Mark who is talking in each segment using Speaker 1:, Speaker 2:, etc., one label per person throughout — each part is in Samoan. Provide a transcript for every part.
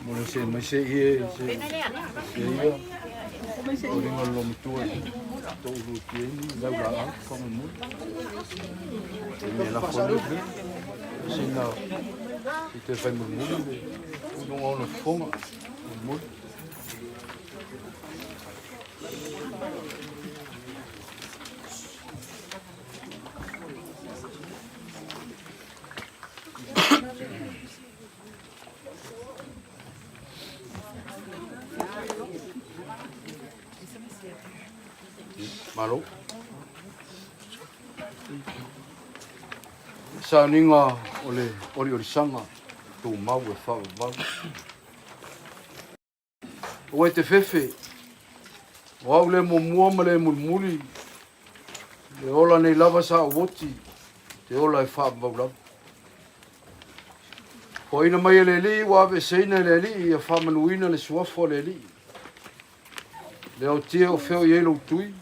Speaker 1: Mo se mai se ie se ia o ringa lo matua to ulu tieni lau la au fa mo me la fo le sina i te fai mo mo o no ona fonga mo. Malo. Sauniga o le oliolisaga tumau e faavavau. Aua e te fefe, o au le muamua ma le mulimuli, le ola nei lava sa ou oti, te ola e faavavau lava. Foaiina mai e le Alii ua aveeseina e le Alii ia faamanuina le suafa o le Alii. Le aotia o fea o i ai lou tui,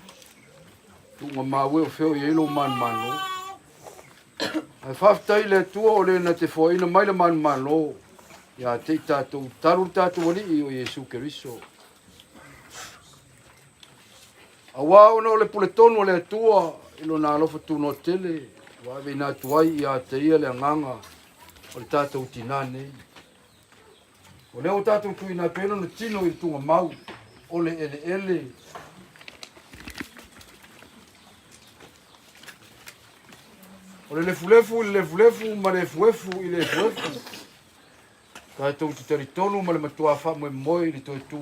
Speaker 1: tuuga maue o fea o i ai lou manumalo. Ae faafetai i le Atua o le na te foaiina mai le manumalo ia te i tatou talu le tatou Alii o Iesu Keriso. Auā ona o le puletonu a le Atua i lona alofa tunoa tele ua aveina atu ai ia te ia le agaga o le tatou tinā nei. O lea ua tatou tuuina atu ai lona tino i le tugamau o le eleele. O le lefulefu i le lefulefu ma le efuefu i le efuefu. Tatou te talitonu ma le matuā faamoemoe i le toe tū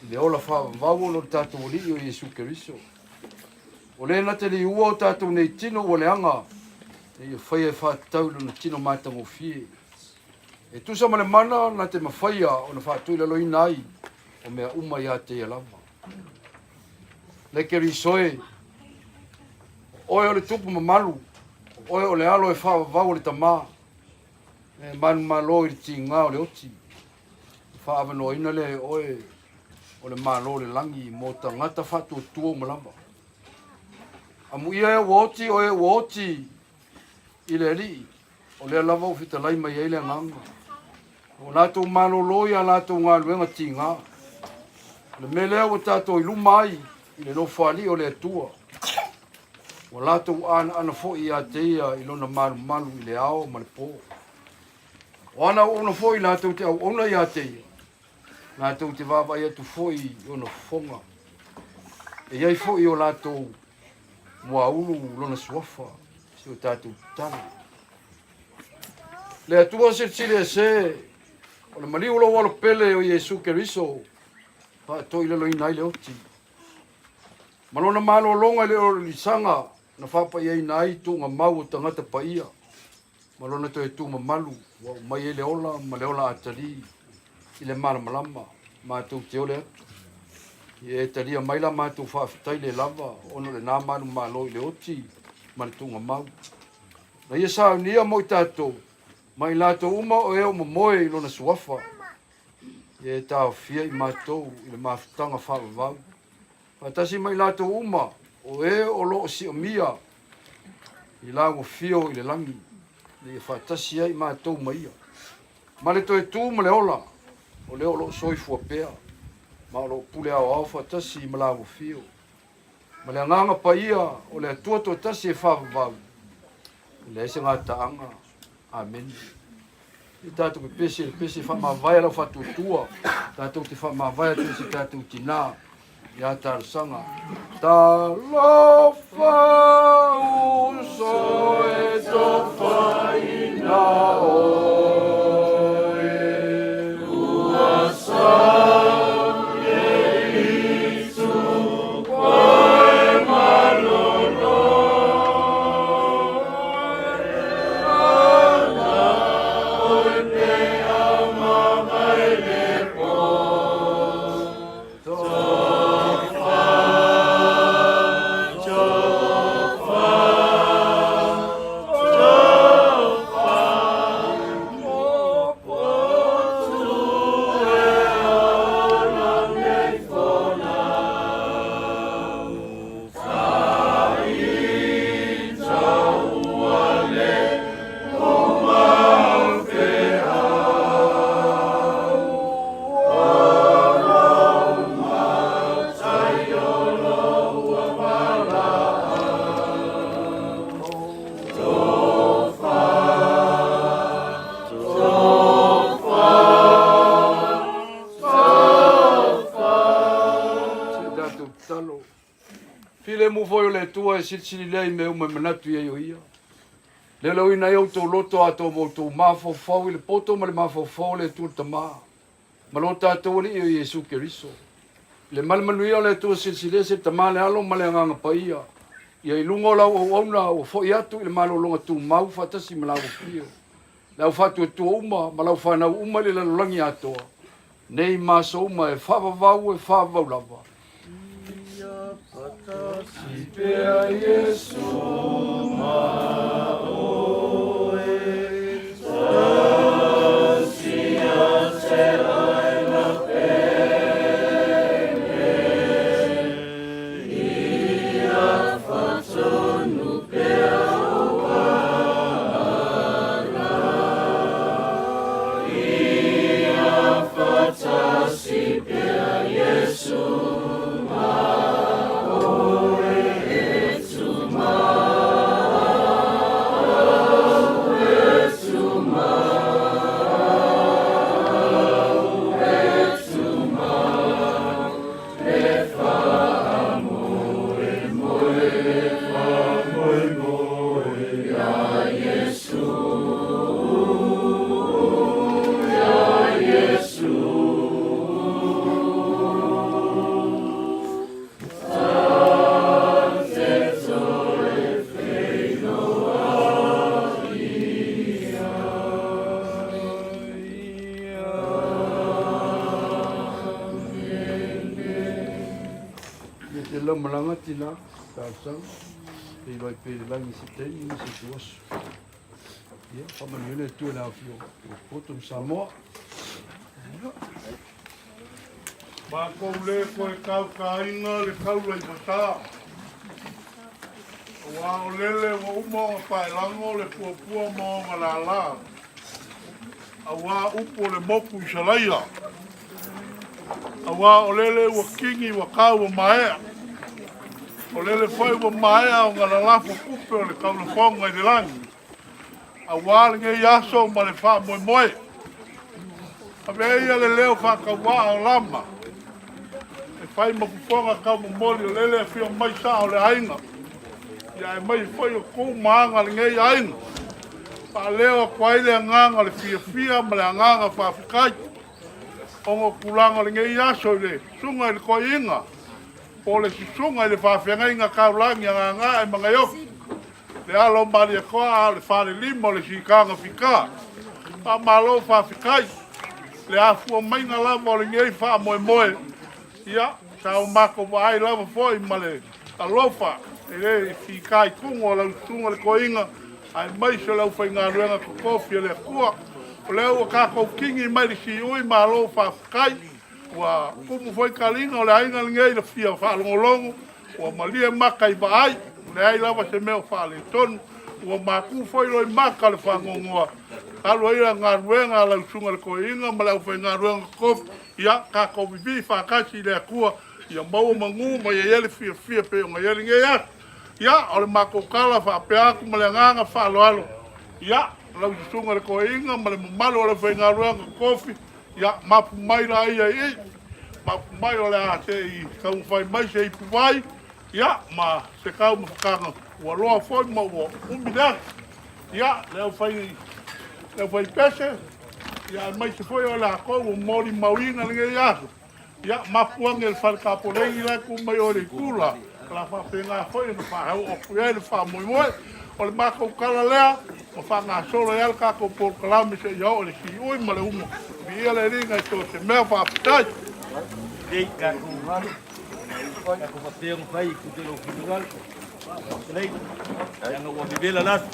Speaker 1: i le ola faavavau o lo tatou Alii o Iesu Keriso. O le na te liua o tatou nei tino ua leaga, e ia faia e faatatau i lona tino matagofie. E tusa ma le mana na te mafaia ona faatuilaloina ai o mea uma ia te ia lava. Le Keriso e, o oe o le tupu mamalu, o oe o le alo e faavavau o le Tamā, e manumalo i le tiga o le oti, e faaavanoaina lea e oe o le Malo o le lagi mo tagata faatuatua uma lava. Amuia e ua oti o e ua oti i le Alii, o lea lava ua fetalai mai ai le Agaga. Ua latou malolo i a latou galuega tiga. O le mea lea ua tatou i luma ai i le Nofoalii o le Atua. Ua latou anaana foi ia te ia i lona malumalu i le ao ma le po. O ana auauna foi latou te auauna ia te ia, latou te vaavaai atu foi i ona fofoga. E i ai foi o latou muaulu lona suafa, si o tatou tatalo. Le Atua Silisili Ese, o le maliu o lou alo pele o Iesu Keriso, faatoilaloina ai le oti. Ma lona malologa i le olisaga na faapaiaina ai tuugamau o tagata paia. ma Lona toe tu mamalu ua aumai ai le ola ma le ola atalī i le malamalama matou te ole atu. Ia e talia mai la matou faafetai le lava ona o lena manumalo i le oti ma le tuugamau. Na ia saunia mo i tatou ma i latou uma o e o momoe i Lona suafa. Ia e taofia i matou i le mafutaga faavavau faatasi ma i latou uma o e o lo o siomia i la ua fio i le lagi, ina ia faatasi ai matou ma ia, ma le toe tu ma le ola o lea o lo o soifua pea, ma o lo o pule aoao faatasi ma la ua fio, ma le Agaga Paia o le Atua toatasi e faavavau, e leai se gataaga. Amene. I tatou pepese i le pese faamavae a lau faatuatua, tatou te faamavae atu i se tatou tinā ia talosaga. Talofa uso e tofaina oe, ua sau e itu koe malolo. Filemu foi o le Atua e silisili lea i mea uma e manatu i ai o ia. Leoleuina ai outou loto atoa ma outou mafaufau i le poto ma le mafaufau o le Atua le Tama, ma lo tatou Alii o Iesu Keriso. I le malemanuia o le Atua Silisili Ese, le Tama, le Alo ma le Agaga Paia, ia i luga o lau auauna ua foi atu i le malologa tumau faatasi ma lau afio, le au faatuatua uma ma lau fanau uma i le lalolagi atoa, nei ma aso uma e faavavau e faavavau lava. Ia patasi pea Iesu ma oe, tasi ia te oe la pele, ia whatonu pea o ara, ia whatasi pea Iesu ma oe e tu mau, e tu mau, e tu mau, le whaamoe moe, le whaamoe moe ia Iesu, ia Iesu. Ta te toe whainoa ia. Ia te lau malaga tina, talosaga, feiloai pea i le lagi i se taimi ma se ituaso. Ia, faamanuia le Atua i le afio o Poto ma Samoa.
Speaker 2: Matou le toe tautaina le taula i matā, aua o lele ua uma ona paelago le puapua ma ona lālā, aua upu o le moku i Salaia, aua o lele ua kini ua kau ua maea, o lele foi ua maea ona lalafo tupe o le taulafoga i le lagi, aua lenei aso ma le faamoemoe. Avea ia le leo faatauaa o Lama e fai ma fofoga taumomoli o lele afio mai saa o le aiga, ia e mai foi o tu ma aga lenei aiga. Faaleo atu ai le agaga o le fiafia ma le agaga faafetai ona o tulaga o lenei aso i le susuga i le toeaina po o le susuga i le faafeagaiga taulagi a Gagae ma Gaioki. Le alo o Malietoa a o le falelima o le sikaga fika. Faamalo faafetai. Le afua maiga lava o lenei faamoemoe, ia, sa o matou vaai lava foi ma le alofa i le fitaituga o lau susuga le toeaina, aemaise o le aufaigaluega totofi a le Atua. O lea ua tatou kini mai le siui, malo faafetai. Ua tumu foi taliga o le aiga lenei i le fia faalogologo, ua malie maka i vaai, leai lava se mea o faaletonu. Ua matu foi loimata o le faanoanoa, talu ai le galuega a lau susuga i le toeaina ma le aufaigaluega totofi, ia tatou vivii faatasi i le Atua, ia maua manu ma ia i ai le fiafia pei ona i ai lenei aso. Ia, o le matou tala faapea atu ma le agaga faaaloalo, ia, lau susuga i le toeaina ma le mamalu o le aufaigaluega totofi, ia, mapu mai laia i i, mapu mai o le a se i taumafai mai se ipuvai, ia, ma se taumafataga ua loa foi ma ua umi le aso. Ia, le aufai, le aufaipese, ia, aemaise foi o latou ua molimauina lenei aso, ia, mapu ane i le fale tapoleni la e tu mai o i le itu la, o le a faapena foi ona faaoo atu i ai le faamoemoe. O le matou tala lea, ma faagasolo ai lava le tatou polokalame seia oo i le siui ma le uma. Viia le Alii nai so o se mea, faafetai.
Speaker 3: Lei tatou tatou faapea ona fai i lou finagalo. Lei, leaga ua vevela le aso.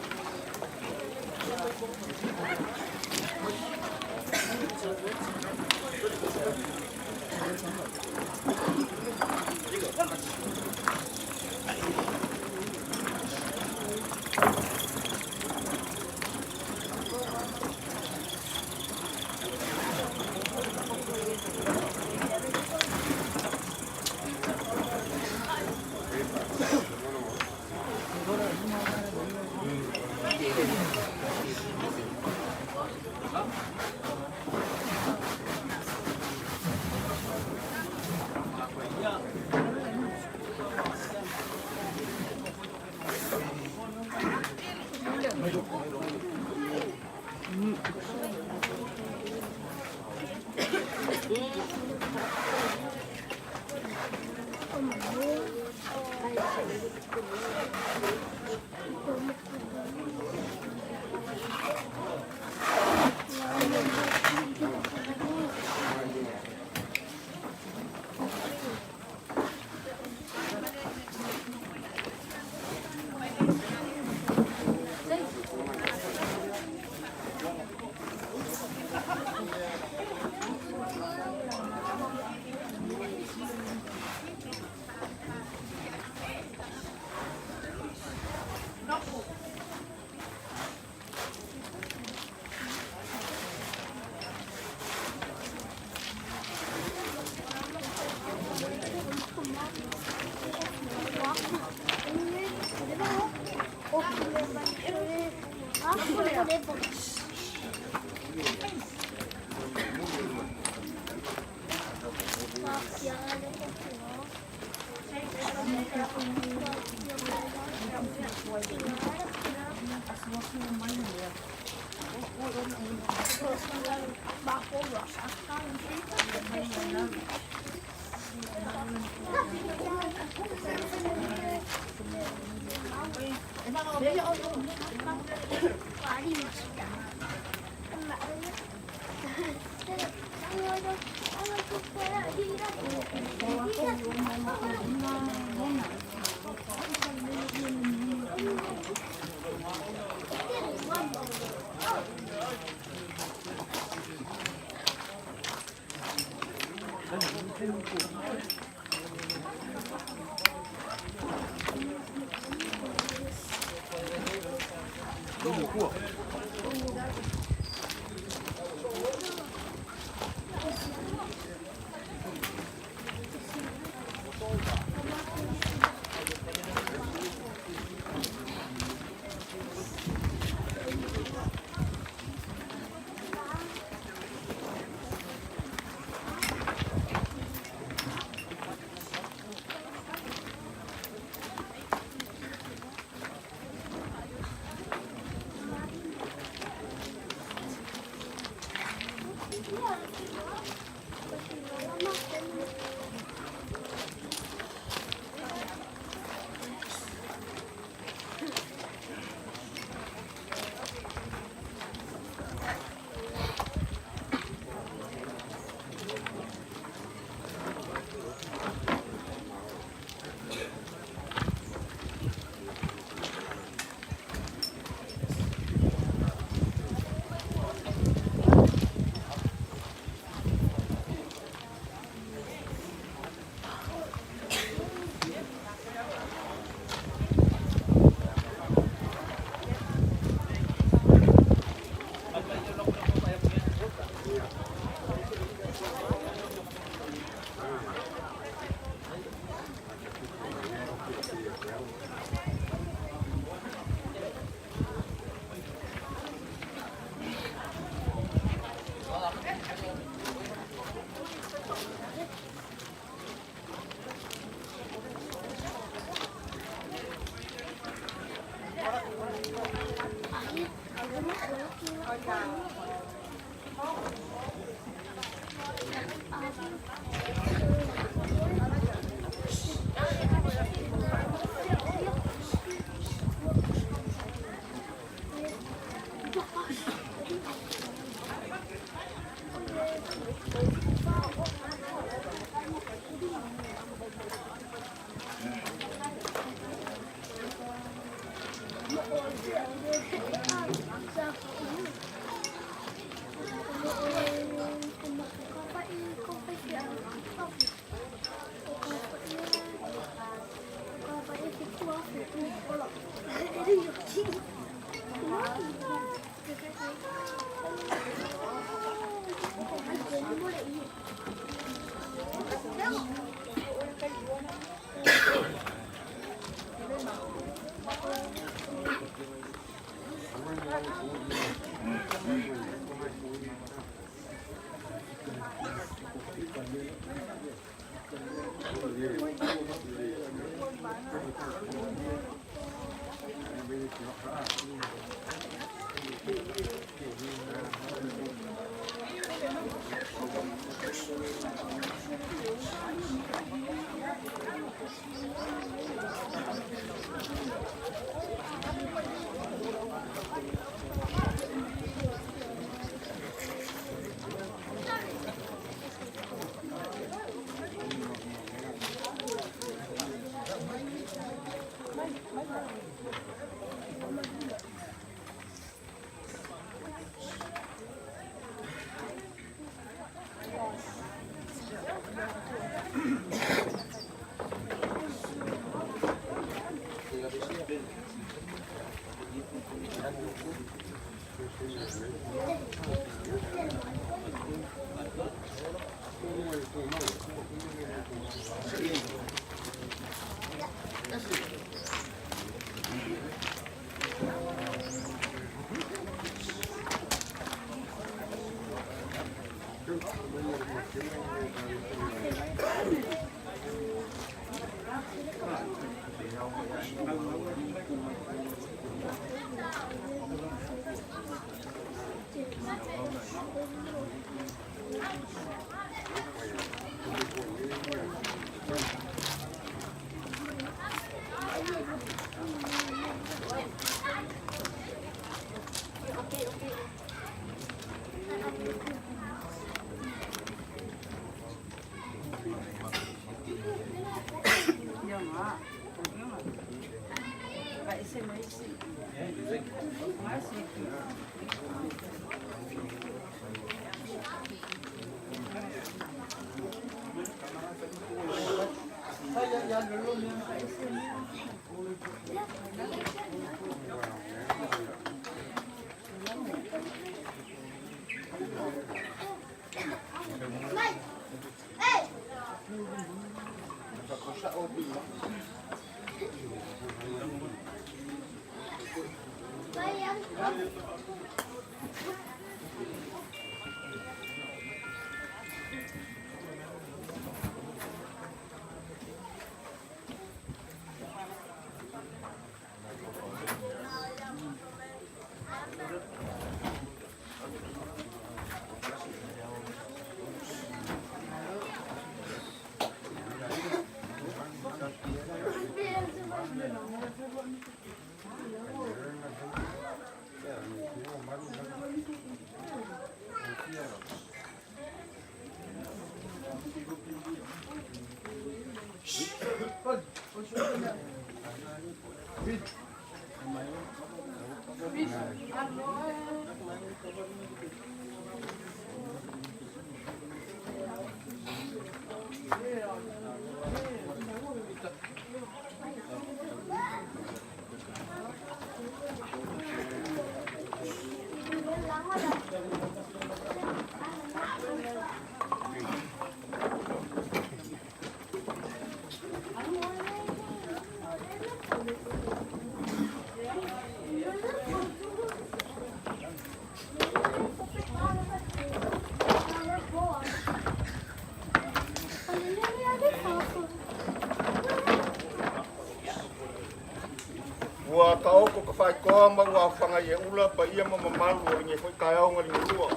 Speaker 2: Malietoa ma ua aofaga i Eula paia ma mamalu o lenei foi taeao galigalua.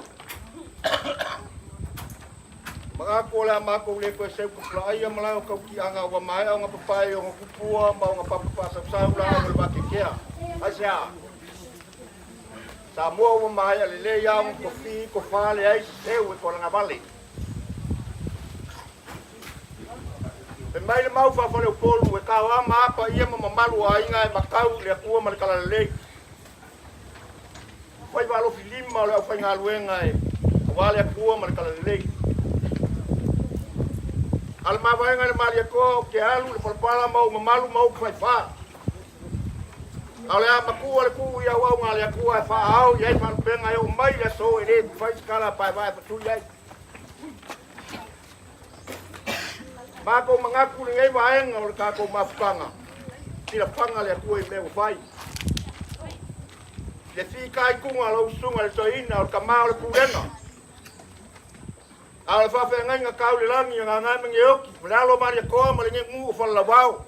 Speaker 2: Manatu o le a matou le toe seu tapulaaia malae o tautiaga ua maea ona papae i ona tupua ma ona papa faasausau laau o le vateatea. Aisea? Samoa ua maea lelei lava ona tofi tofa leai se seu e tolagavale. Fai mai le mau faafaleupolu e taoama a paia ma mamalu o aiga e matau i le Atua ma le Talalelei. Faiva alofi lima o le aufaigaluega e aua le Atua ma le Talalelei. A le mavaega i le Malietoa ou te alu i le palapala ma ou mamalu ma ou faifa. A o le a matua le tuu i auauna a le Atua e faaao i ai faalupega e oo mai le aso e le mafai se tala a paevae e fatui ai. Matou manatu i lenei vaega o le tatou mafutaga, silafaga le Atua i mea ua fai. Le fitaituga o lau susuga i le toeaina o le tama o le pulega, a o le faafeagaiga tau i le lagi a Gagaemaniaoki, ma le alo o Malietoa ma le nuu o Falelauvao.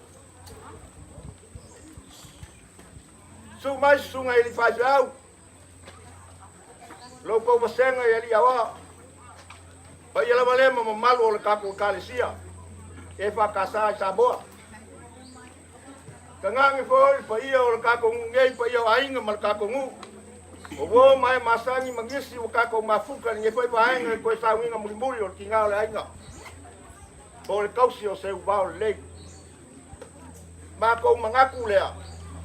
Speaker 2: Susu mai susuga i alii faifeau, lo outou vasega i alii aoao, paia lava lea ma mamalu o le tatou Ekalesia EFKS i Samoa. Tagagi foi le paia o le tatou nuu nei, paia o aiga ma le tatou nuu. O uo ma e masani ma nisi ua tatou mafuta i lenei foi vaega i toe sauniga mulimuli o le tiga o le aiga po o le tausi o seuvao lelei. Matou manatu lea,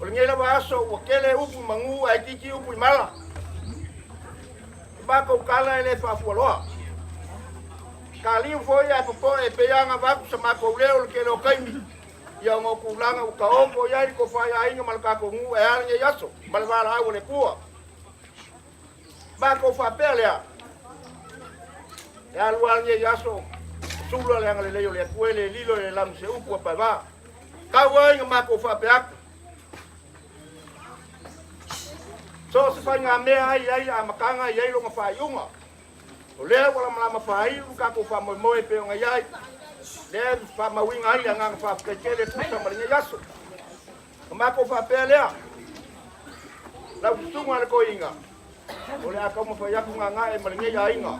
Speaker 2: o lenei lava aso ua tele upu i manu ae itiiti upu i mala. O matou tala e le faafualoa. Taliu foi ae popoe e pei lava ona avatu sa matou leo i le tele o taimi, ia ona o tulaga ua taoto i ai le tofa i aiga ma le tatou nuu e a lenei aso ma le valaau a le Atua. Matou faapea lea, e alu lava lenei aso, sula le agalelei o le Atua e le lilo i le lanu se upu a paevā. Tau ai na matou faapea atu. So o se faigamea ai i ai le amataga i ai lona faaiuga. O lea ua lamalama faaiu le tatou faamoemoe e pei ona i ai. Lea e faamauina ai le agaga faafetai tele e tusa ma lenei aso. Na matou faapea lea, lau susuga le toeaina, o le a taumafai atu gagae ma lenei aiga,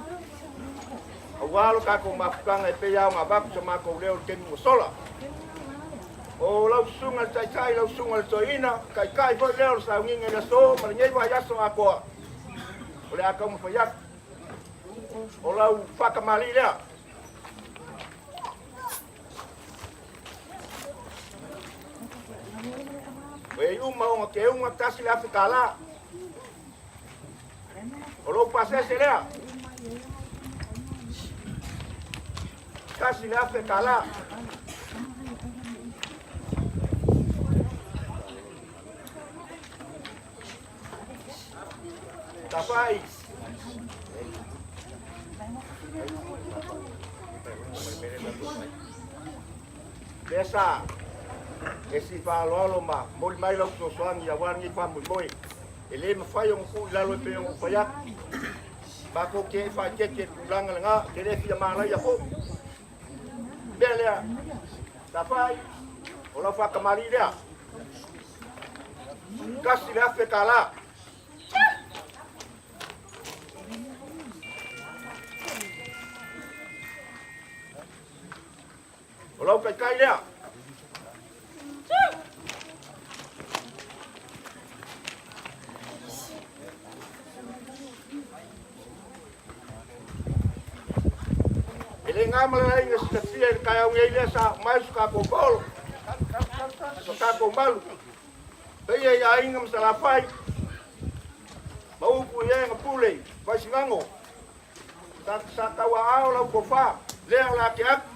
Speaker 2: aua lo tatou mafutaga e pei lava ona avatu sa matou leo i le taimi ua sola. O lau susuga le taitai, lau susuga le toeaina, taitai foi lea o le sauniga i le aso ma lenei vaiaso atoa, o le a taumafai atu. O lau faatamalii lea. Ua i ai uma ona keuga $1,000. O lou pasese lea. $1,000. Tafai. Lea sa e si faaaloalo ma moli mai lau fesoasoani aua lenei faamoemoe. E le mafai ona tuu i lalo e pei ona ou fai atu. Matou te e faaeteete i le tulaga lena, ou te le fia malaia foi. Mea lea, Tafai, o lau faatamalii lea. $1,000. O lau taitai lea. E le gama le aiga silafia i le taeao nei lea sa mai so tatou paolo, so tatou malu. Paia i aiga ma Salafai, ma upu i e na pule i Vaisigano. Sa tauaao lau tofa, lea o le a tea atu.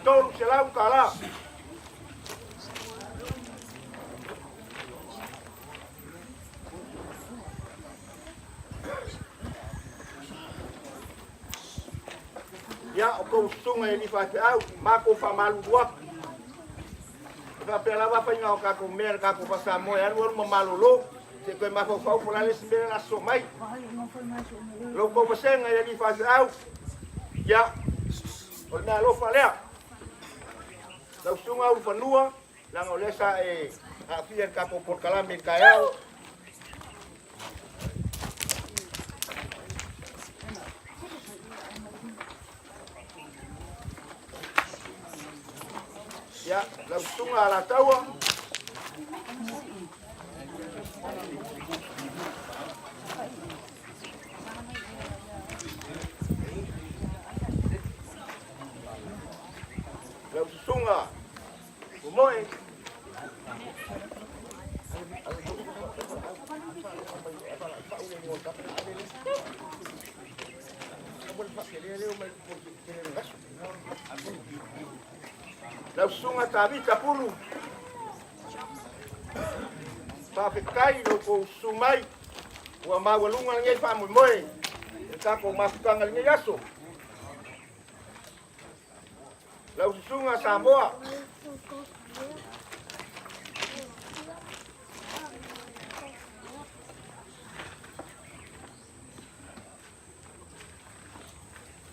Speaker 2: $300. Ia, o tou susuga i alii faifeau, matou faamalulu atu. E faapea lava faiga o tatou mea le tatou faa-Samoa e alualu ma malolo, se i toe mafaufau po o le a le isi mea lea o le a sosoo mai. Lo outou vasega i alii faifeau, ia, o le meaalofa lea. Lau susuga Ulufanua,
Speaker 4: Leaga o lea sa e aafia i le tatou polokalame i le taeao. Ia, lau susuga Alataua. Lau susuga Momoe. Lau susuga Tavita Pulu. Faafetai i lo outou susu mai ua maualuga lenei faamoemoe i le tatou mafutaga i lenei aso. Lau susuga Samoa.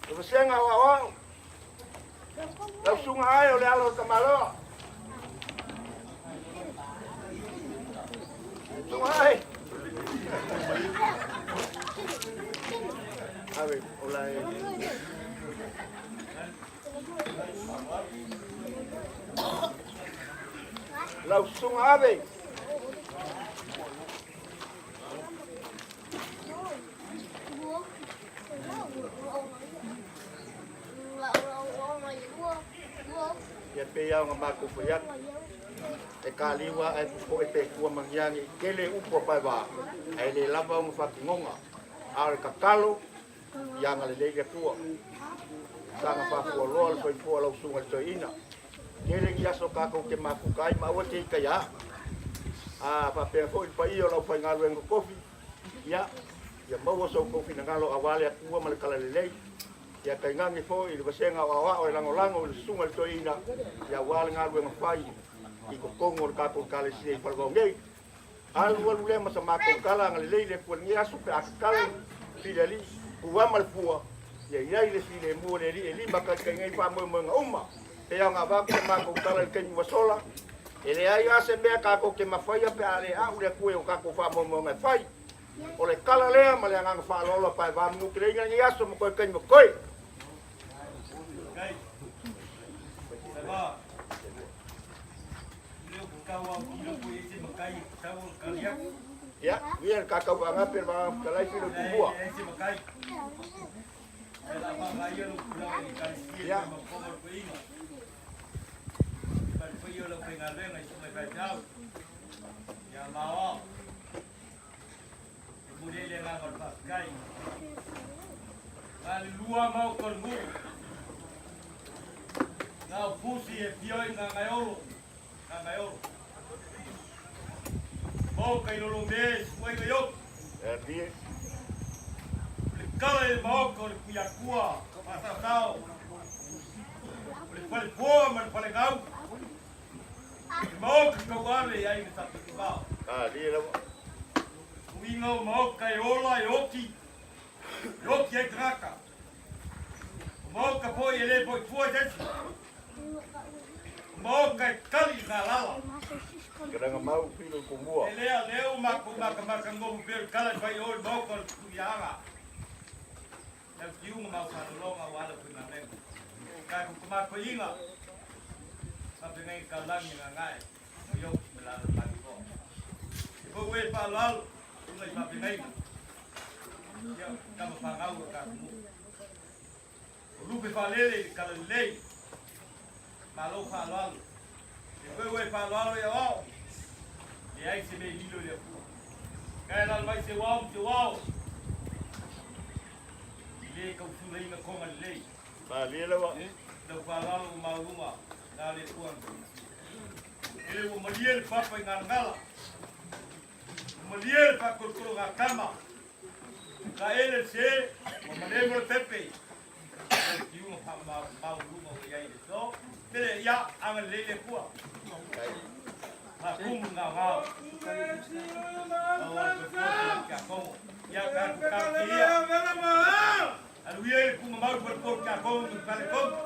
Speaker 4: Le vasega o aoao. Lau susuga ae o le alo o Tamaloa. Susuga ae. Ave, o la e. Lau susuga Ave. Ia pei lava ona matou fai atu, e kaliu lava ae popoe pe tua magiagi i tele upu a Paevaa, ae le lava ona faatinoga. A o le tatalo, ia agalelei le Atua. Saga faafualoa le soifua o lau susuga i le toeaina. Tele ni aso tatou te mafuta ai ma aua te ita ia. A faapea foi le paia o le aufaigaluega totofi, ia, ia maua so outou finagalo aua le Atua ma le talalelei. Ia tainane foi le vasega o aoao e lagolago i le susuga i le toeaina, ia aua le galuega fai i totonu o le tatou Ekalesia i Falevao nei. Alu alu lea ma sa matou tala, agalelei le Atua i lenei aso pe a tatala le fili alii, puama le fua, ia i ai le filemu o le Alii e limataitaiina ai faamoemoega uma. Pei lava ona avatu sa matou tala i le taimi ua sola, e leai lava se mea tatou te mafaia pe a le a'u le Atua i o tatou faamoemoega e fai. O le tala lea ma le agaga faaaloalo a Paevaa Manuteleiga i lenei aso ma toe taimi o totoe. Ia, ia le kakau faagape le Vaega Fetalai Filo Tumua. Ia. Kālie lava.
Speaker 3: Uiga o maoka e ola e oti, e oti ai tagata. O maoka foi e le foi tua i se isi. O maoka e tali i ngā lala.
Speaker 4: Karanga mau filo i tumua.
Speaker 3: E lea lea o makou makamaka ngomu pea o le kala i fai o i le maoka o le tuiaga. Lau tiuga ma au faalologa ua ala faigaluega. Kai ku kamakoiga, faapena i ka lagi ngagae, o ioki ma lalo maliloa. E fou e faaaloalo, luga i faapenaina, ia tama fanau a tatou nuu. O lupe faalele i le talalelei, malo faaaloalo. E fou e faaaloalo i aoao, leai se mea i lilo i le Atua. Kai lalo mai se uao ma se uao, i le tausulaina toga lelei.
Speaker 4: Malie lava.
Speaker 3: Lau faaaloalo ua maualuga na le Atua na tausia. Ele ua malie le papa i galagala, ua malie le faakolokolo ga tama, la ele le se, ua malemo le pepe, lau tiuga faamaualuga ua iai le so, pele ia agalelei le Atua. Faatumu le gaogao. Maua le soifua ki a Kongo. Ia tatou talosia ia. Alu ia i le pugamau i Falepolu ki a Kongo ma le Falekongo.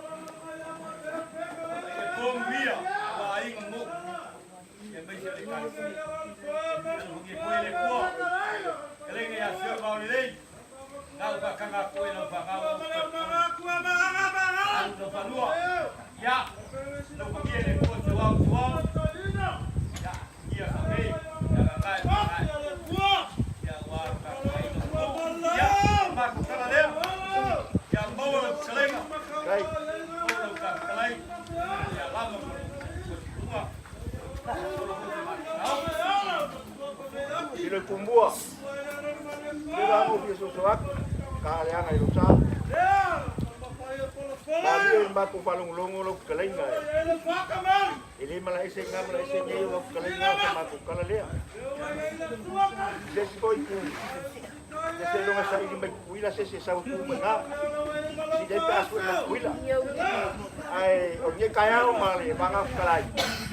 Speaker 3: Ai le Kongo ia, ua aiga mo. Aemaise o le Ekalesia. Alofagia foi e le Atua fetalaiga ia Sione ma Aolelei, na ua faataga atu ai lau fanau au alu lau fanua. Ia, alofagia e le Atua si au si au, ia, ia sagai, ia gagae gagae. Ia ua tapuaiga o atunuu. Ia, o le matou tala lea, ia maua lau fetalaiga, maua lau fetalai, ia lava ma lou tuuga.
Speaker 4: I le tumua, le vaga o fia soso atu, ka leaga i lou sa. Malie i matou faalogologo lau fetalaiga e. E le malaese i na malaese nei o lau fetalaiga o sa matou tala lea. I se isi foi itu, e seiloga saili mai Tutuila se isi e sau e tu mai ina. Sili ai pe a sue mai Tutuila. Ae o lenei taeao ma le Vaga Fetalai,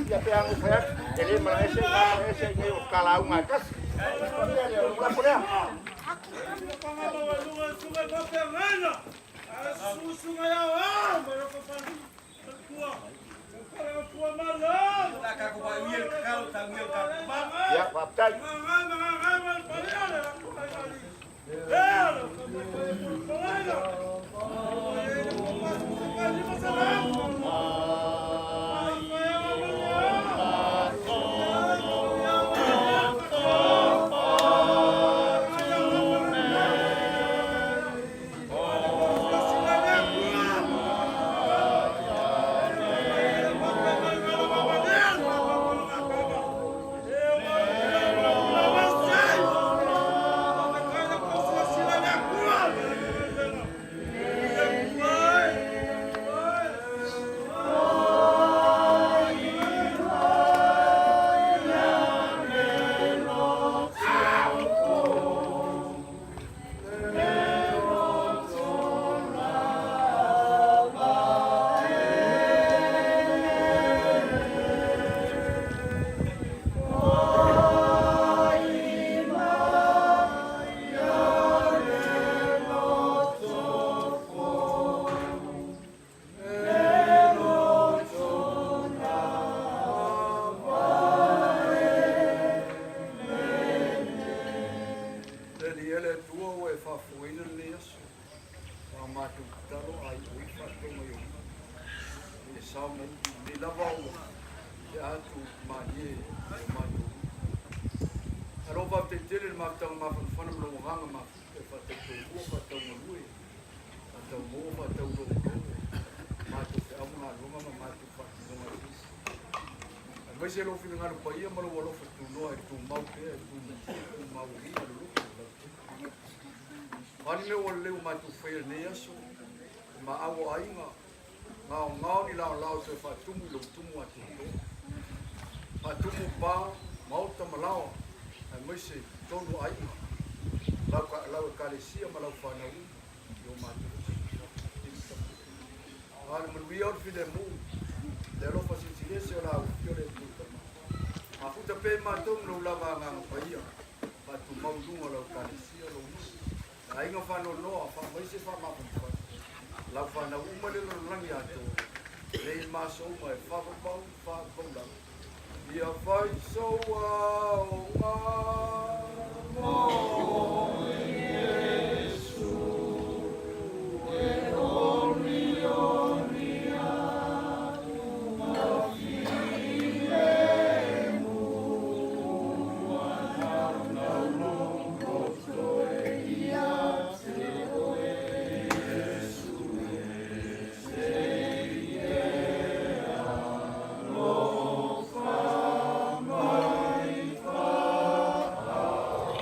Speaker 4: ia pe a na ou fai atu, e le malaese i na malaese i nei o le talauga e tasi. Faapea lea, o lou lafo lea. Ia, faafetai.
Speaker 1: Le Alii e le Atua ua e faafofogaina lenei aso, ma matou tatalo a i oi faatoga i ou lima, i le sao ma upu lenei lava ua tea atu malie i o matou lima. Malo faafetai tele i le mafutaga mafanafana ma lou agaga mafuta e faatautoulua, faataugalue, faataumaua, faataulogologo, matou feau ma galuega ma matou faatinoga eseese. Aemaise lou finagalo paia ma lou alofa tunoa e tumau pea, e tumauina le loto o lau O a ni mea ua lelei ua matou faia i lenei aso, e maau o aiga, gaogao ni laolao e toe faatumu i lou tumu atoatoa. Faatumu pa, maota ma laoa, aemaise totonu o aiga, lau, lau ekalesia ma lau fanau uma i o matou aso. A o le manuia o le filemu, le alofa silisiliese o la Afio le Atua Tama. Mafuta pea i matou ma lou lava agaga paia, faatumau i luga o lau Ekalesia, lou nuu, le aiga faanoanoa, faamaise faamafanafana, lau fanau uma i le lalolagi atoa, nei ma aso uma e faavavau, faavaulava. Ia fai sou aoga mo Iesu e olioli atu ma filemu ua naunau lou loto e ia te oe Iesu e sei e alofa mai faaola mai.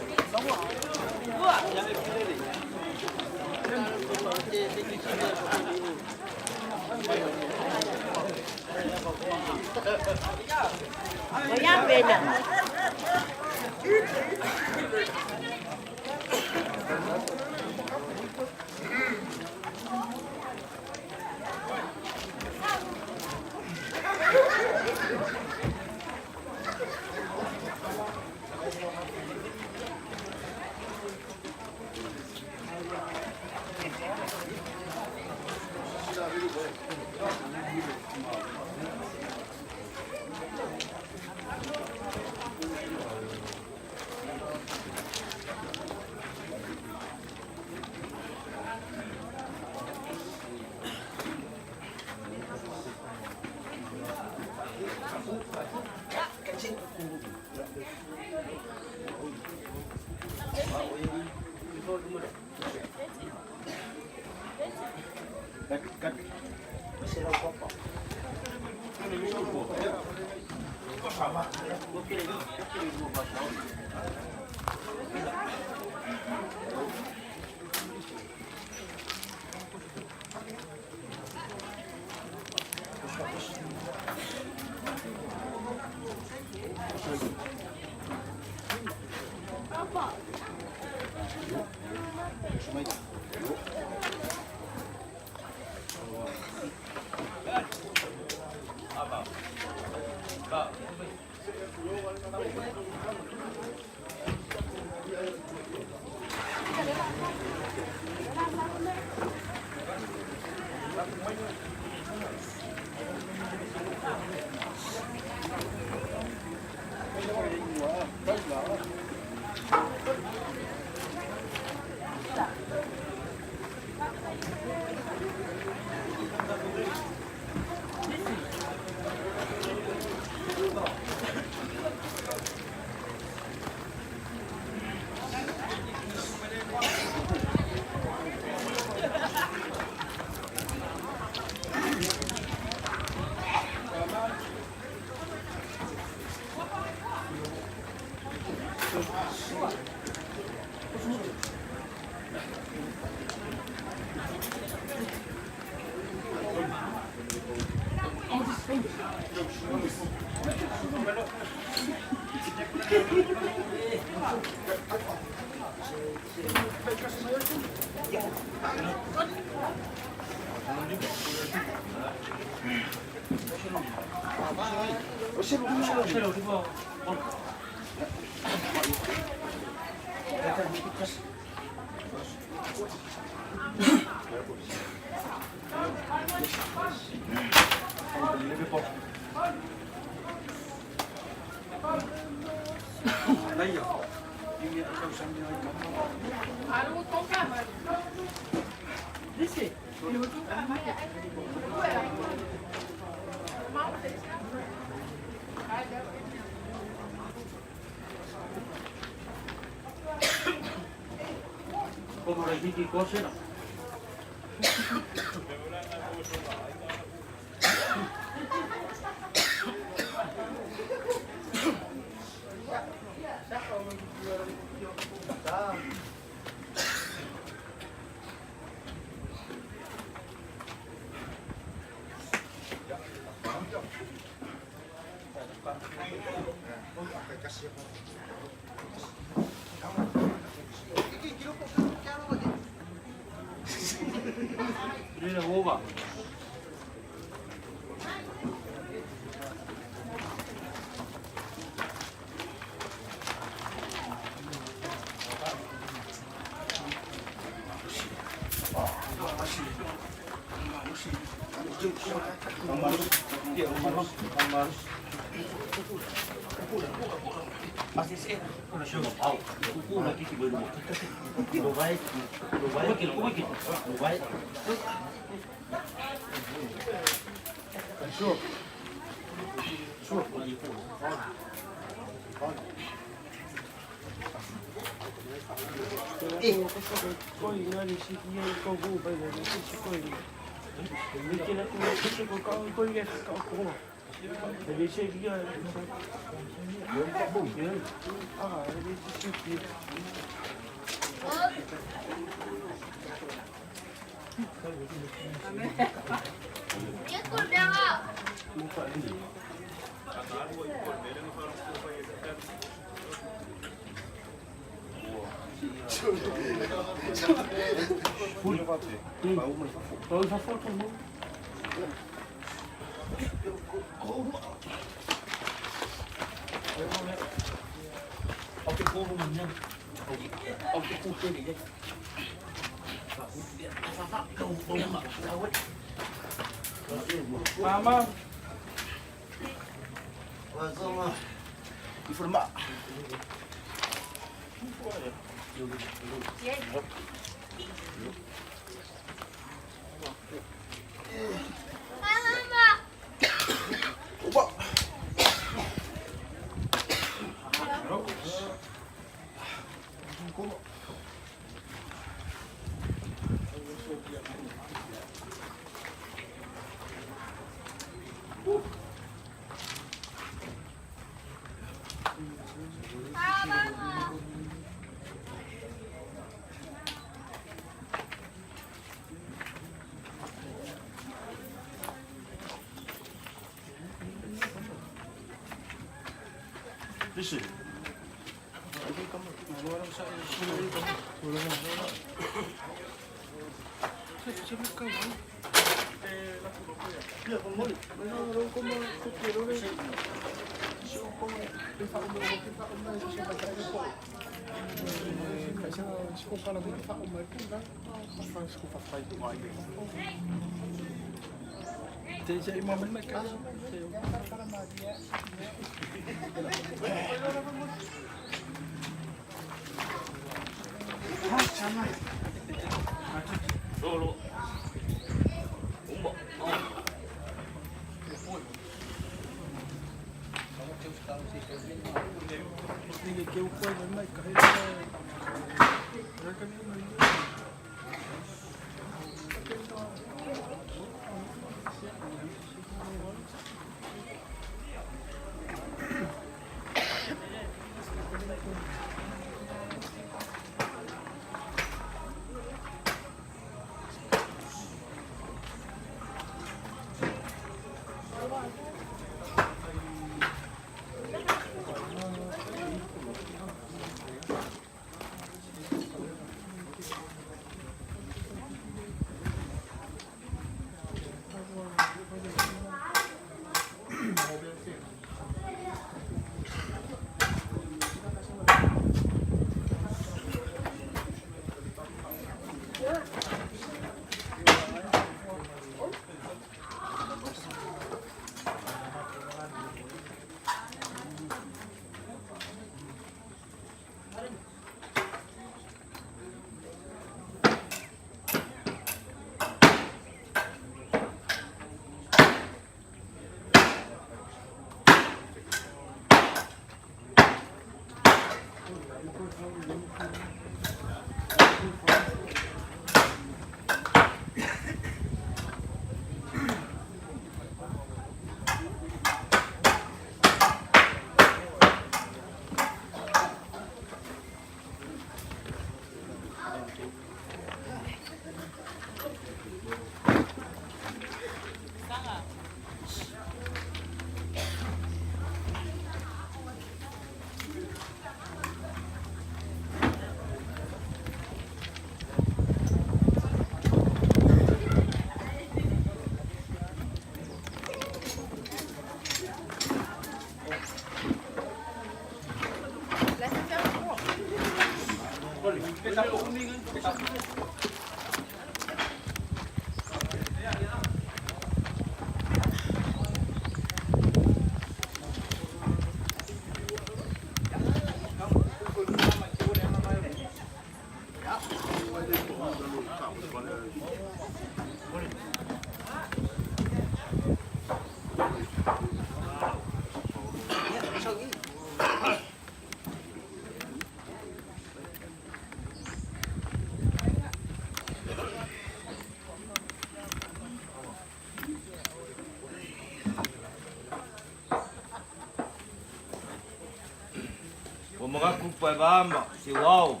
Speaker 3: Paevaa ma Seuao.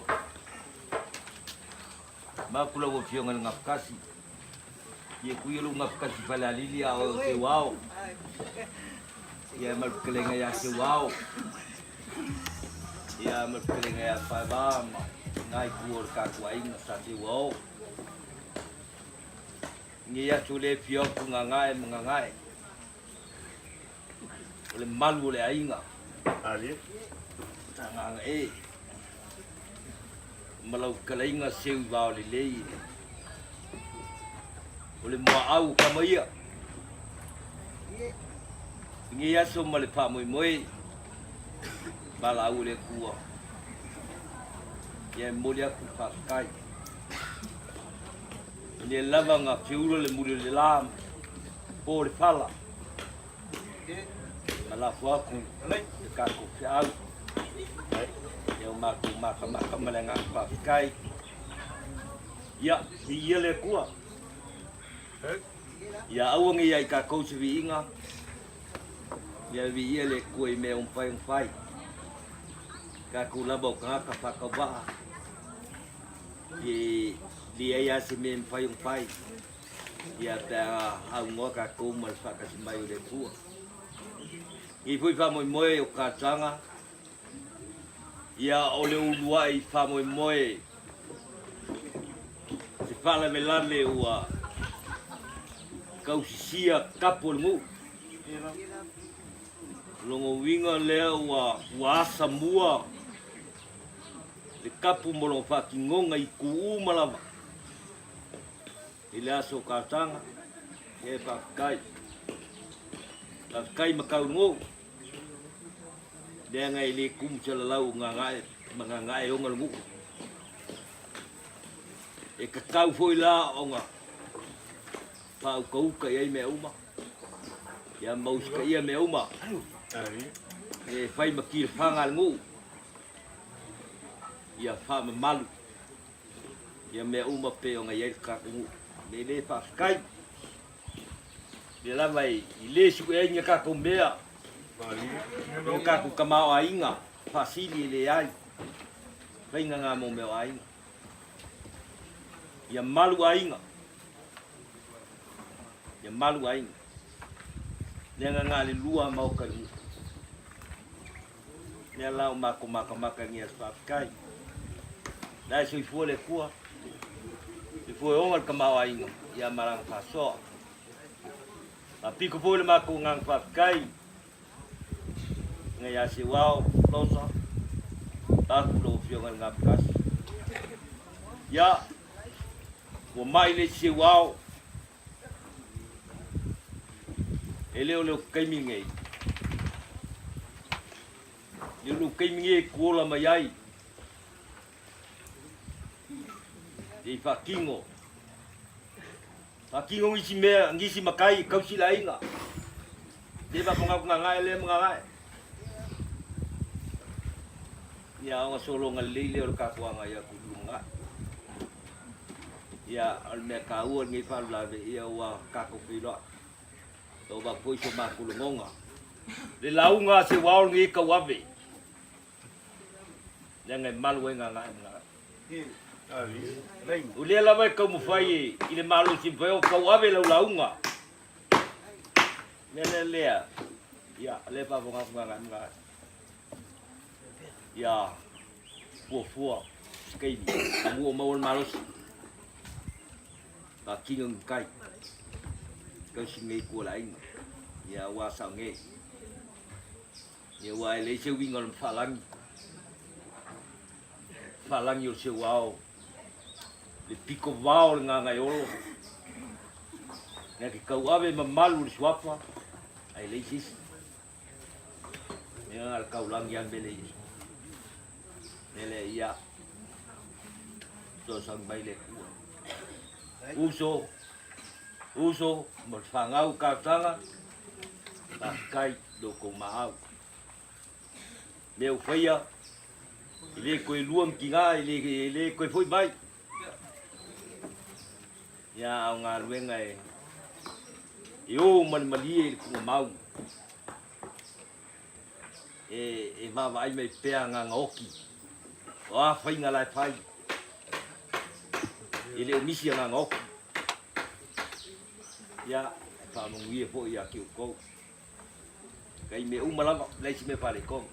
Speaker 3: Maku lau Afioga i le Gafakasi. Ia kui lou Gafakasi Falealili a oe o Seuao. Ia ma le fetalaiga ia Seuao. Ia ma le fetalaiga ia Paevaa ma lena itu o le tatou aiga sa Seuao. Nei aso le fia atu Gagae ma Gagae. O le malu o le aiga. Agaga e. Ma lau fetalaiga seu i vao lelei. O le muaau o tama ia. I nei aso ma le faamoemoe valaau o le Atua. Ia e momoli atu le faafetai. E le lava na feula le muli o le la po le fala. Ma lafo atu le tatou feau. Ia o matou makamaka ma le agaga faafetai. Ia, viia le Atua. Ia aua ne i ia i tatou se viiga. Ia viia le Atua i mea ua mafai ona fai. Tatou lava o tagata faatauvaa. E leai lava se mea e mafai ona fai, ia pe a aunoa tatou ma le faatasi mai o le Atua. E i ai foi faamoemoe o talosaga, ia o le uluai faamoemoe se faalavelave ua tausisia tapu o le nuu. O lona uiga lea ua asamua le kapu mo lona faatinoga i itu uma lava i le aso o talosaga, ia e faafetai. Faafetai Mataunu'u, leaga e le tumu salalau o Gagae ma Gagae e ona le nuu. E tatau foi la ona faautauta i ai mea uma, ia ma usitaia mea uma e fai ma kilafaga a le nuu. Ia faamamalu ia mea uma pei ona i ai le tatou nuu. E le faafetai. Lea lava i le sue ai ni a tatou mea, ni o tatou tamaoaiga faasili e leai. Faiga na mo mea o aiga. Ia malu aiga. Ia malu aiga. Lea na na le lua maoka i le nuu. Lea la o matou matamata i lenei aso faafetai. La e soifua le Atua, soifua e oga le tamaoaiga ia ma lana faasoa. Faapito foi le matou agaga faafetai ina ia Seuao Losa, vaeatu lau Afioga i le Gafatasi. Ia, ua mai le isi Seuao, E le o le taimi lenei. E le o le taimi lenei e tuola mai ai. E faatino. Faatino nisi mea, nisi matai e tausi le aiga. Le faafogafoga gagae lea ma gagae. Ia ona sologa lelei lea o le tatou agai atu i le lumanai. Ia, o le mea taua i lenei faalavelave, ia ua tatou feiloai. Ua avatu foi so matou lagona. Le lauga a Seuao lenei e tauave, leaga e malu ai Gagae ma Gagae. O lea lava e taumafai i le malosi e mafai ona tauave lau lauga. Mea lea lea, ia, o lea e faafofoga atu Gagae ma Gagae. Ia, fuafua se taimi, amu o maua le malosi. Faatino ni tai, tausi nei kua le aiga, ia aua sao nei. Ia aua e leai se uiga o le faalagi, faalagi o le seuao, le pito vao o le Gagaeolo, na te tauave mamalu o le suafa, ae leai se isi. Ia na le taulagi a mele ia. Mele ia. Fesoasoani mai le Atua. Uso, uso ma le fanau talosaga, faafetai i lo outou maau. Mea ua faia, e le toe lua ni tina, e le toe foi mai. Ia, a o galuega e, e o ma le malie i le tuugamau. E, e vaavaai mai pea agaga oki. O a faiga la e fai, e le o nisi agaga ofi. Ia, e faamanuia foi ia te outou. Kai mea uma lava, leai se mea faaletonu.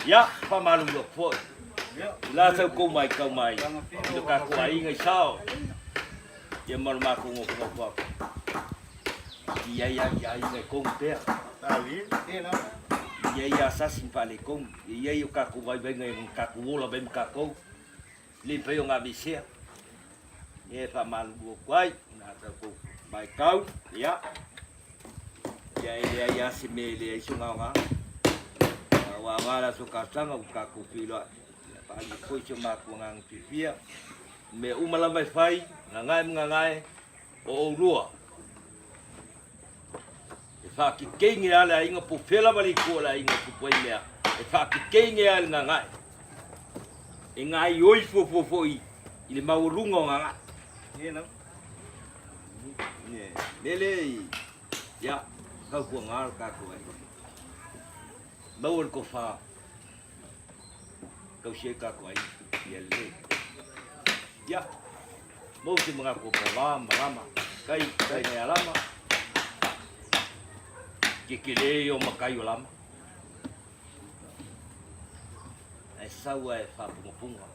Speaker 3: Ia, faamalulu atu foi. I la sa outou matau mai i lo tatou aiga i Sao, ia ma lo matou nofonofo atu. I ai lava ni aiga e tonu pea. I ai lava sasi ni faaletonu. E i ai o tatou vaivaiga e tatou ola mai ma tatou. E le mafai ona aveesea. Ia e faamalulu atu ai, na sa outou matau, ia, ia e leai lava se mea e leai sona aoga. Ua aoga le aso talosaga ua tatou feiloai. Ia faaalia foi si o matou agaga fiafia. O mea uma lava e fai, gagae ma gagae, o oulua. E faakekege lava le aiga po o fea lava le itu o le aiga e tupu ai mea, e faakekege lava i le gagae. E gaoioi fuafua foi i le maualuga o gagae. Lele, ia, tautuaga lo tatou aiga. Maua le tofa, tausi ai tatou aiga, ia lelei. Ia, maua se manatu o pava ma malama, kai, kai nai alama, ke kele o makai o lama. Ae sau ae faapugapuga.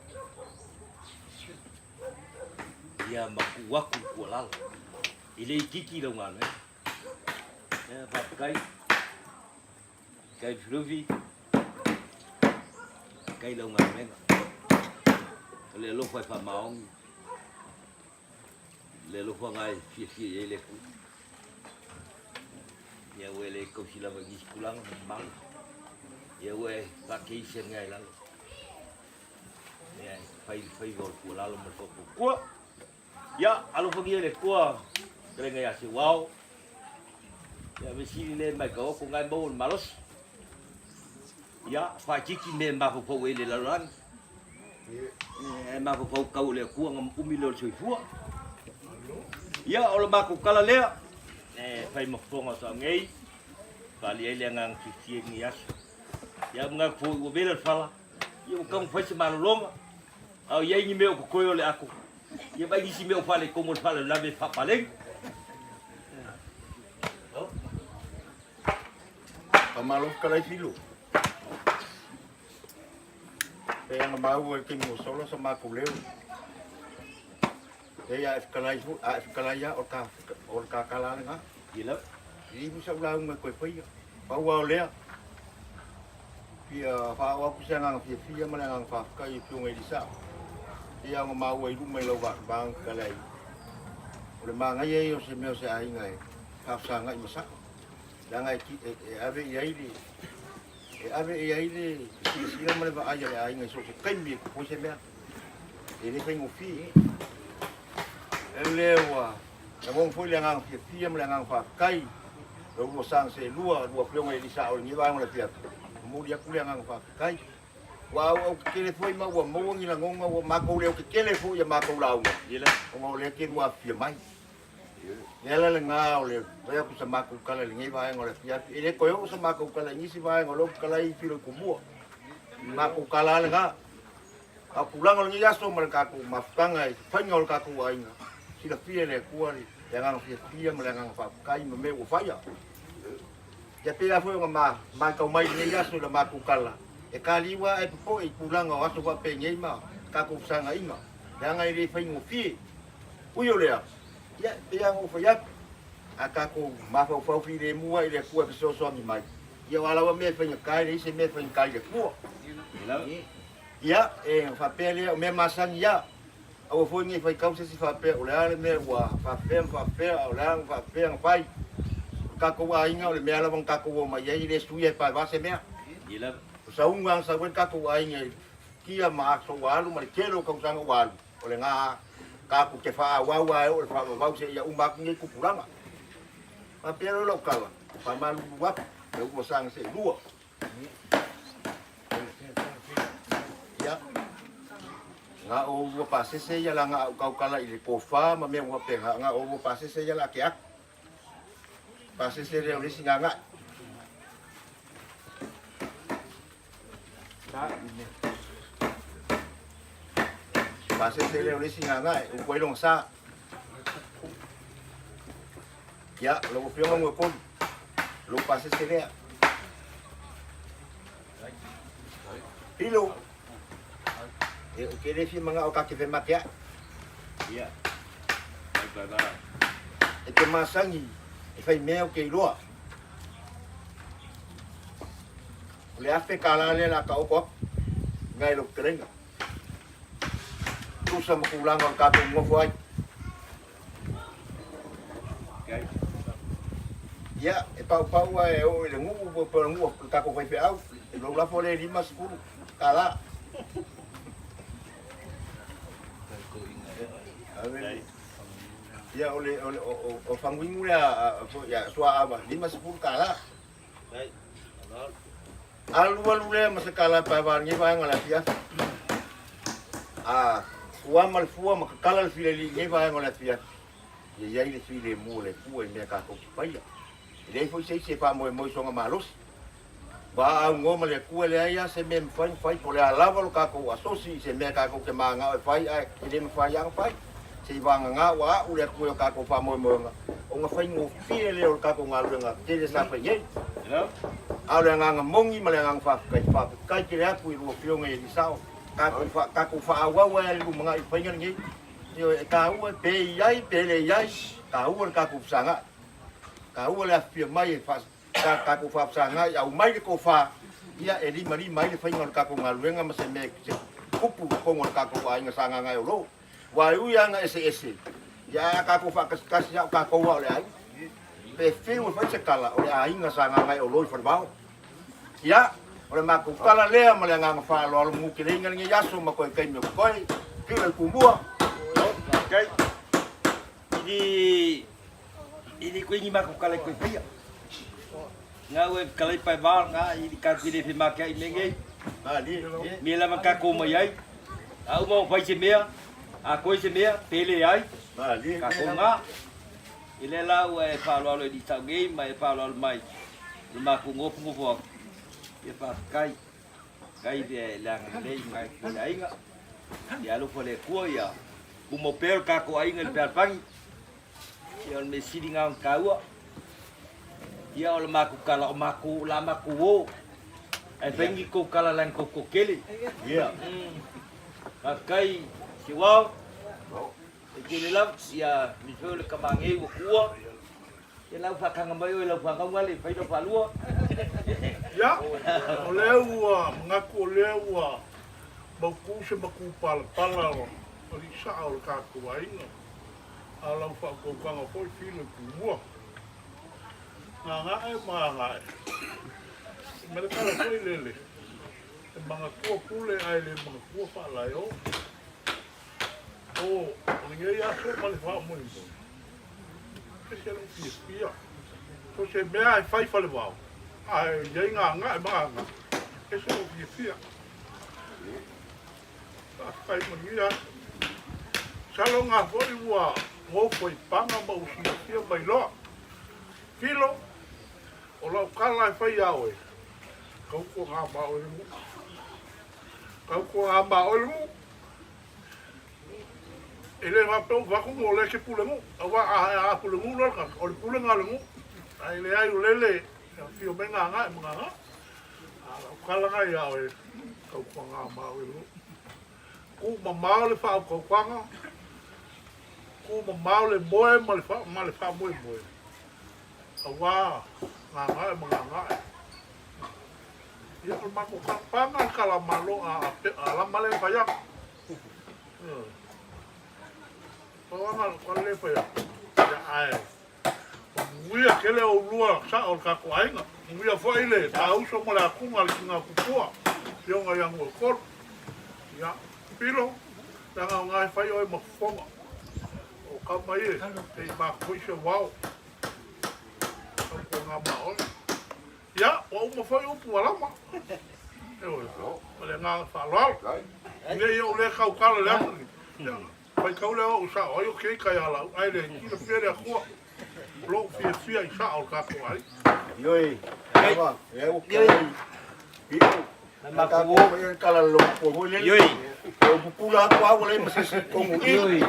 Speaker 3: Ia ma tuu atu i tualalo. E le itiiti lau galuega. Ia, faafetai. Kai Lufilufi, kai lau galuega. O le alofa e faamaoni, le alofa na e fiafia i ai le Atua. Ia ua e le tausi lava i nisi tulaga mamalo. Ia ua e faakeisi ane ai lalo. Ia e fai le faiva o le tuualalo ma le faufautua. Ia, alofagia e le Atua fetalaiga ia Seuao. Ia, mea sili lea e matau atu, o lena e maua le malosi. Ia, faaitiiti mea e mafaufau ai i le lalolagi. Ae mafaufau tau o le Atua ona umi lea o le soifua. Ia, o le matou tala lea, e fai ma fofoga o Saogei, faaalia ai le agaga fiafia i lenei aso. Ia, manatu foi ua vela le fala, ia ua taumafai se malologa, a o i ai ni mea o totoe o le ato, ia vaai nisi mea o faaletonu o le faalavelave e faapaleni.
Speaker 4: Faamalo fetalai Filo. Pei ona maua i le taimi ua sola so matou leo. Pei a e fetalai foi, a e fetalai lava o le ta tala lava lena.
Speaker 3: Ia lava.
Speaker 4: E leai foi sau lauga e toe faia. Pau lava o lea, fia faaoo atu se agaga fiafia ma le agaga faafetai i Afioga i Alii Sao. Pei lava ona maua i luma i lau vaega fetalai, o le manaia ia o se mea o se aiga e faafesagai ma sao. Leaga e ave i ai le e ave i ai le silasila ma le vaai a le aiga i so o se taimi e tupu ai se mea. E le faigofie. O lea ua lagona foi le agaga fiafia ma le agaga faafetai i lua saga seelua, lua afioga i alii sao o lenei vaega o le afiafi. Momoli atu le agaga faafetai. Ua auau tetele foi ma ua maua ni lagona ua matou leo tetele foi i a matou lauga ona o lea te lua afifio mai. Le ala lena o le fai atu sa matou tala i lenei vaega o le afiafi. E le toe oo sa matou tala i nisi vaega o lea ou te tala ai i Filoitumua. O le matou tala lava lena. A o tulaga o lenei aso ma le tatou mafutaga i faiga o le tatou aiga, silafia e le Atua le agaga fiafia ma le agaga faafetai ma mea ua faia. Ia pei lava foi ona matau mai i lenei aso i la matou tala, e taliu lava ae popoe i tulaga o aso faapenei ma tatou fesagaiga, leaga e le faigofie. Ui o lea, ia, e pei lava ona ou fai atu, a tatou mafaufau filemu lava i le Atua e fesoasoani mai, ia o a lava mea e faigata, e leai se mea e faigata i le Atua. Ia, e faapea lea, o mea masani ia, aua foi ne i faitau se isi faapea o le a le mea ua faapea ma faapea, a o le a na faapea na fai. O le tatou aiga, o le mea lava na tatou omai ai, e le suia e paevā se mea. O sauga na sau ai le tatou aiga i kia ma aso ua alu ma le tele o tausaga ua alu, o lena tatou te faaauau lava e oo i le faavavau seia uma atu nei tupulaga. Faapea loa lau tala, faamalulu atu, lea ua saga seelua. Ia, na o ua pasese ia la na au kaukala i le tofa ma mea ua pena, na o ua pasese ia la ke aku. Pasese lea o le isi gagae. Pasese lea o le isi gagae, upu ai lona sa. Ia, lau Afioga Moekolu, lou pasese lea. Pilo, e o ke le fia mangao ka ke whemakea'i.
Speaker 3: Ia, mai bye bye.
Speaker 4: E te masangi e whai mea o ke iloa. O le afe ka la lea la ka oko aku, ngai lau fetalaiga. Tusa ma tulaga o le tatou nofo ai. Ia, e paupau a e oo i le nuu, po o le nuu a le tatou faifeau, lou lafo lea e 50 tala. Ia, o le, o le, o, o faguinu lea a Suaava, 50 tala. Alu alu lea ma se tala e paewa lenei vaega o le afiafi. A fua ma le fua ma tatala le fileli i lenei vaega o le afiafi, ia i ai le filemu o le Atua i mea tatou te faia. E leai foi se isi e faamoemoe i sona malosi. Va aunoa ma le Atua e leai lava se mea e mafai ona fai, po o le a lava lo tatou asosi i se mea tatou te mananao e fai ae le mafai lava ona fai. Se i vagana ua a'u le Atua i o tatou faamoemoega, ona faigofie lea o le tatou galuega tele sa fai nei. A o le agaga moni ma le agaga faafetai, faafetai tele atu i lua Afioga i alii sao, tatou fa, tatou faaauau ai lava i le lumanai i le faiga lenei. Ioe, e taua pe i ai pe le i ai, taua le tatou fesagai, taua le afifio mai e faa, sa tatou faafesagai, aumai le tofa, ia e limalima ai le faiga o le tatou galuega ma se mea se tupu i totonu o le tatou aiga sa Gagaeolo. Aua e ui lava ina eseese, ia ae a tatou faatasitasi lava o tatou lava o le aiga. Pe fiu e fai se tala, o le aiga sa Gagaeolo i Falevao. Ia, o le matou tala lea ma le agaga faaaloalo muteleiga lenei aso ma toe taimi o totoe. Fiu le Tumua.
Speaker 3: Faafetai. Ili ili koe ni makou kala i koe faia. Ngau e kalai pae va nga ili ka koe le whemakea'i me ngei. Mea lava ka mai ai. A uma o fai se mea, a koe se mea, pele ai. Ka ko ngā. I le la ua e whaaloalo i tau ngei ma e whaaloalo mai. Le makou ngofu ngofu aku. Ia whawhekai. Kai le le anga lei mai ko le aiga. Ia alofa le Atua ia kumo pea o le tatou aiga i le pealapagi. Ia o le mea sili lena ona taua. Ia o le matou tala o matou o le a matou o. Ae fai ni tou tala leaga tou toatele.
Speaker 4: Ia.
Speaker 3: Faafetai Siuao. E tele lava ia ni foi o le tama nei ua tuua. Ia la ua faataga mai oe i lau fanau gale e fai lau faalua.
Speaker 2: Ia, o lea ua manatu o lea ua mautu se matupalapala o alii saa o le tatou aiga, a o lau faautautaga foi filo i Tumua. Gaga'e ma gaga'e. Ma le tala foi lele, e manatua pule ae le manatua faalaeo. O lenei aso ma le faamoemoe, ese lou fiafia. So se mea e fai Falevao, ae i ai gaga'e ma gaga'e, ese lou fiafia. Faafetai manuia aso. Masalo nga foi ua nofo i paga ma ua silafia ma iloa. Filo, o lau tala e fai ia oe, tautuana ma oe le nuu. Tautuana ma oe le nuu. E le faapea ua fai atu mo lea e te pule nuu, aua a pule nuu loa le tagata, o le pulega a le nuu. Ae leai o lele e afio mai Gagae ma Gagae. A o lau tala lena ia oe, tautuana ma oe le nuu. Tuumamao le faautautaga, tuumamao le moe ma le ma le faamoemoe, aua Gagae ma Gagae. Ia, o le matou tala, paga le tala a Malo a, a lama lea e fai atu. Paga le tala lea e fai atu. Ia, ae, manuia tele oulua sao o le tatou aiga. Manuia foi le tauso ma le atuga le tina tupua, Afioga ia Nuuekolu. Ia, Pilo, leaga o na e fai oe ma fofoga. O kama ia, e i matou foi se wao. Tautuana ma oe. Ia, ua uma foi upu a lama. Ioe, ma le agaga faaaloalo. Ne i ou le tautala i le aso lenei, ia, faitau lea o au sao ai o keika ia lau, ae le silafia le Atua lou fiafia i sao o le tatou aiga.
Speaker 4: Ioe, lava, lea ua kai, pito. Oi. O pupula atu au le ma se se kongu i.
Speaker 1: Oi.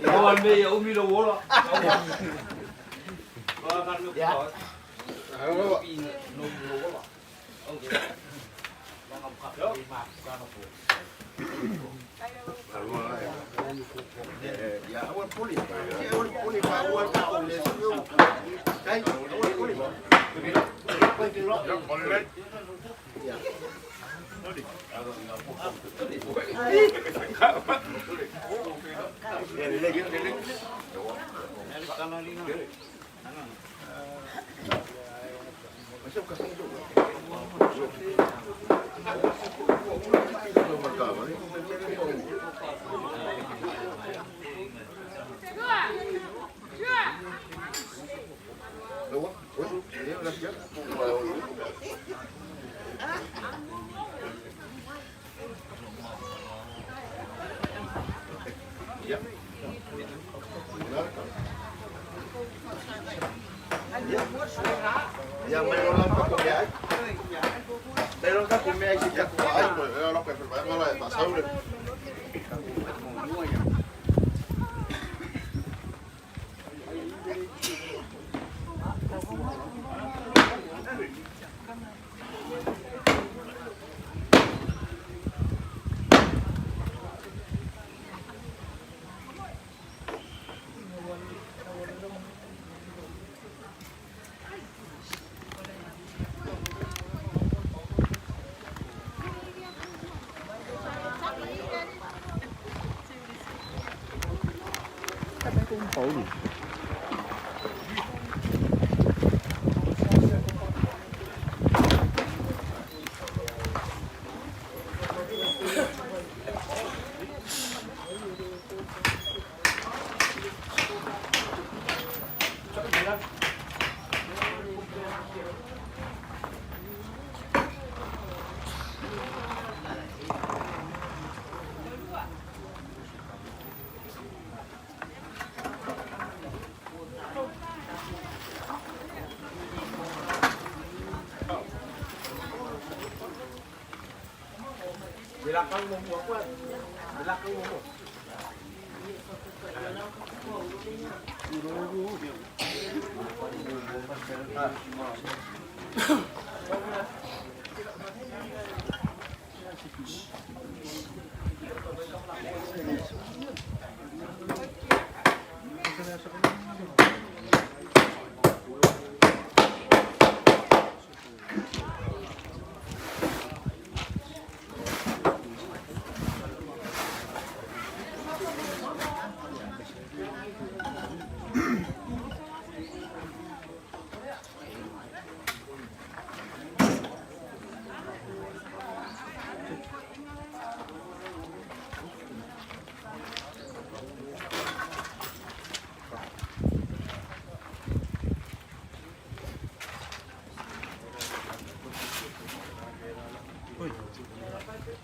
Speaker 1: Aua le mea ia umi lou ola.
Speaker 4: Ya. Ya, aua puli. Aua puli pa aua ka o le siu. Kai, aua puli. Ia mai lola pa ko mea ai. Mai lola ko mea ai si ka ko ai.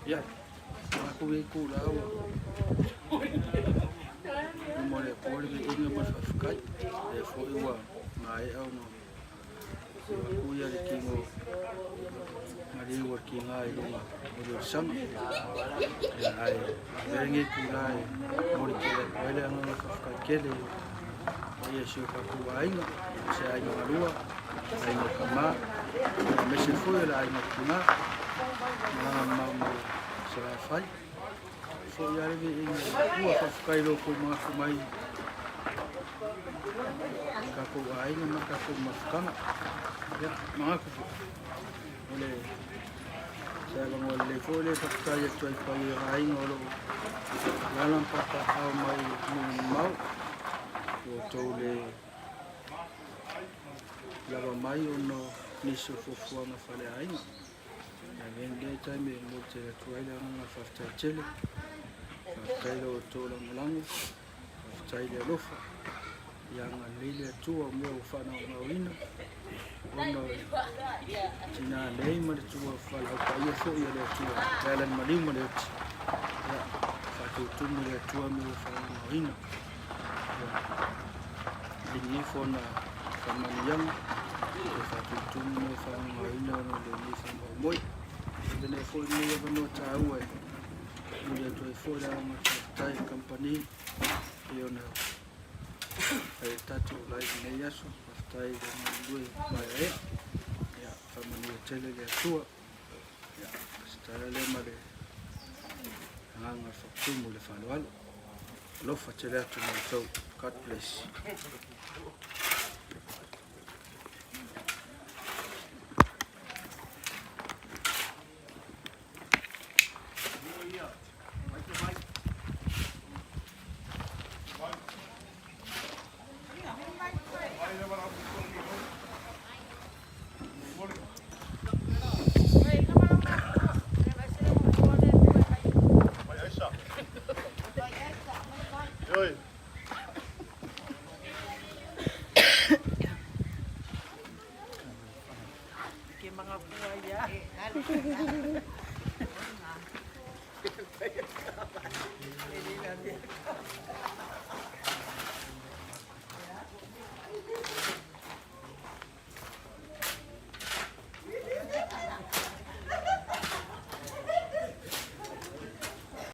Speaker 1: Ia, matou e ku la ua. Mo le po le inga ma faafetai. Le foi ua maea ona ku ia le kingo maliu o le kiga i luga o le olisaga. Ia ae avea lenei itulā e momoli tele atu ai le agaga faafetai tele i le paia o si o tatou aiga, aemaise aiga galua, aiga o tama, aemaise foi o le aiga o tina, malaga mamao mai Salafai. Foi lava le viiga i le Atua, faafetai i lo outou manatu mai i tatou aiga ma tatou mafutaga. Ia, manatu foi, o le se avanoa lelei foi lea e faafetai atu ai i paia o aiga o lo o alaala ma papaaao mai nuu mamao, ua outou le lava mai ona o nisi o fuafuaga faaleaiga. Ia avea lenei taimi e momoli tele atu ai le agaga faafetai tele. Faafetai i lo outou lagolago, faafetai i le alofa. Ia agalelei le Atua o mea ua faanaonaoina ona o le tina nei ma le tua valaau paia foi a le Atua e ala i le maliu ma le oti. Ia faatutumu le Atua mea ua faanaonaoina. Ia ligi ifo ona faamanuiaga e faatutumu mea ua faanaonaoina ona o lenei faamoemoe.
Speaker 5: Avea foi lenei avanoa taua e momoli atu ai foi le agaga faafetai i le kamupani pei ona fai ai le tatou live i lenei aso. Faafetai i le galulue maeaea. Ia, faamanuia tele le Atua. Ia, o se tala lea ma le agaga o le faatumu i le faaaloalo. Alofa tele atu ma outou. God bless.